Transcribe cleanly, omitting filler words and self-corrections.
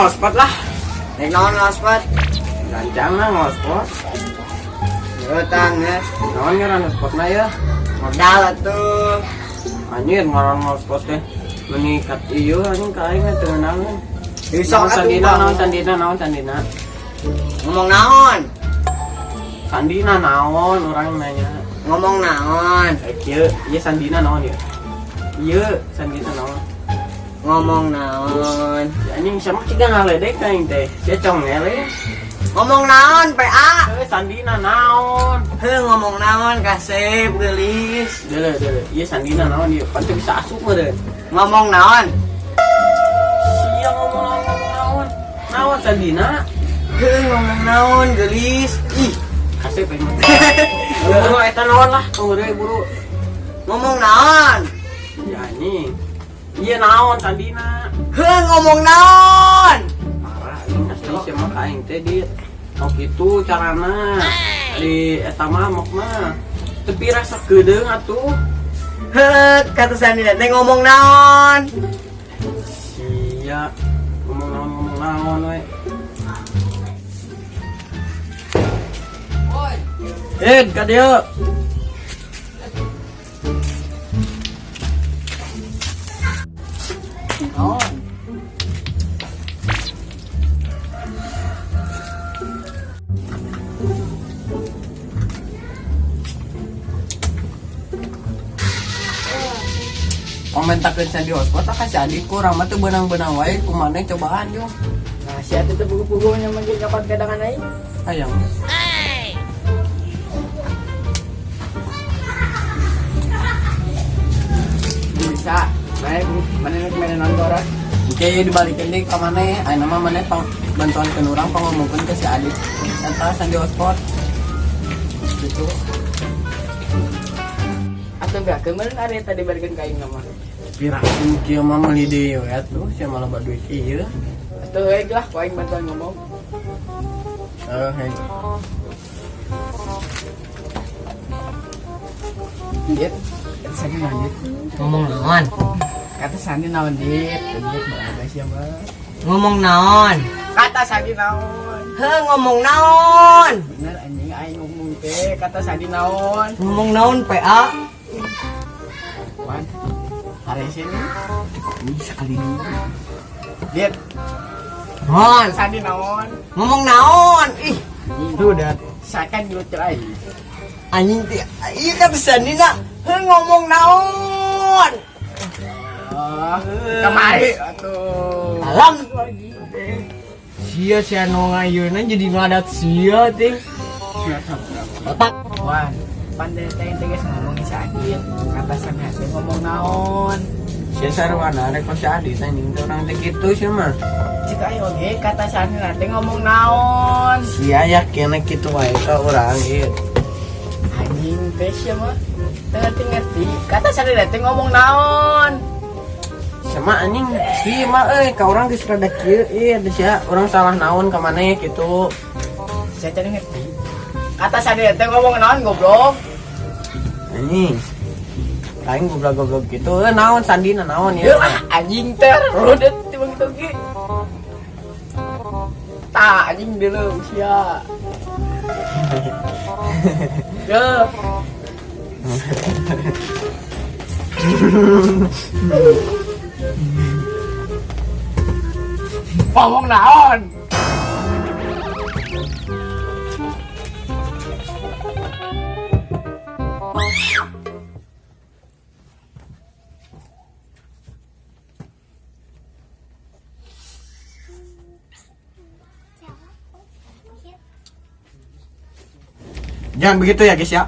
Ngospot lah. Nek naon ngospot? Gancang lah ngospot. Utang geus. Naon ngaran ngospotna ya? Modal atuh. Anjir ngaran ngospot teh. Mengikat ieu anjing ka aing teu ngeunaheun. Besok Naon atuh sandina, Bang. naon sandina, naon sandina. Ngomong naon? Sandina naon orang nanya. Ngomong naon? Eh kieu, ieu sandina naon ya? Ieu sandina naon? Ngomong naon? Ya, anjing sama ciga ngaledek ka aing teh. Sia congel. Ngomong naon PA? Eh sandina naon? Heuh ngomong naon kasep geulis. Dele dele, ieu sandina naon ieu? Pan teu bisa asup meureun. Ngomong naon? Sia ngomong naon ngomong naon. Naon sandina? Heuh ngomong naon geulis. Ih, Kasep aing mah. Buru eta naon lah, tunggu deui buru. Ngomong naon? Ya anjing. Iya naon sandina? Heuh ngomong naon? Parah anjing asli sia mah ka aing teh di. Oh kitu carana. Di eta mah mok mah. Tepi rasa geudeung atuh. Heuh kata sandina teh ngomong naon? Sia ngomong naon we. Eh, ka dieu. Naon? Komentakeun sandi hotspot ka si Adit kurang mah teu beunang-beunang wae kumaha cobaan yo. Nah, siya teh pugu-pugu nya mangkin nyokot kadangan aing. Hayang. Bisa. Mana mana mana nonton orang. Oke, dibalikin deh ka maneh. Ayeuna mah maneh pang bantuan ke urang pangomongkeun ke si Adit. Eta sandi hotspot. Gitu. Atau gak kemarin ada tadi balikin ka aing mah. Piraku kieu mah meuli deui we atuh sia malah baduit ieu. Atuh heuh lah ku aing bantuan ngomong. Heeh, hei. Dit, kata Sandi naon Dit? Ngomong naon? Kata Sandi naon Dit? Dit balaga sia mah. Ngomong naon? Kata Sandi naon? Heuh ngomong naon? Bener anjing aing ngomong teh kata Sandi naon? Ngomong naon PA? Wan. Hari sini Ini sekali dulu. Dit, Naon? Sandi naon? Ngomong naon? Ih, Itu udah. Sakan nyuruh aing. Anjing teh. Iya kata sandina. Heuh ngomong naon? Oh, kemari atuh. Alam sia sia nu ngayeuna jadi ngadat sia ting. Otak. Wan, pandai teh teh geus ngomong si Adit. Kata Sandi teh ngomong naon? Sia sarwana rek si Adit anjing teh urang teh kitu sia mah. Cik aing oge kata Sandi teh ngomong naon? Sia yakin kitu wae ka urang ieu. Anjing teh sia mah. Teu ngerti-ngerti. Kata Sandi teh ngomong naon? Sama anjing si mah euy ka urang geus rada kieu ieu teh sia urang salah naon ka maneh kitu. Sia teh ngerti. Kata Sandi teh ngomong naon goblok? Anjing. Aing goblok-goblok gitu. Eh naon sandina naon Ya ya. ah, anjing teh rudet timbang kitu ge. Tah anjing dulu sia. Ya. Ngomong naon? Jangan begitu ya guys ya.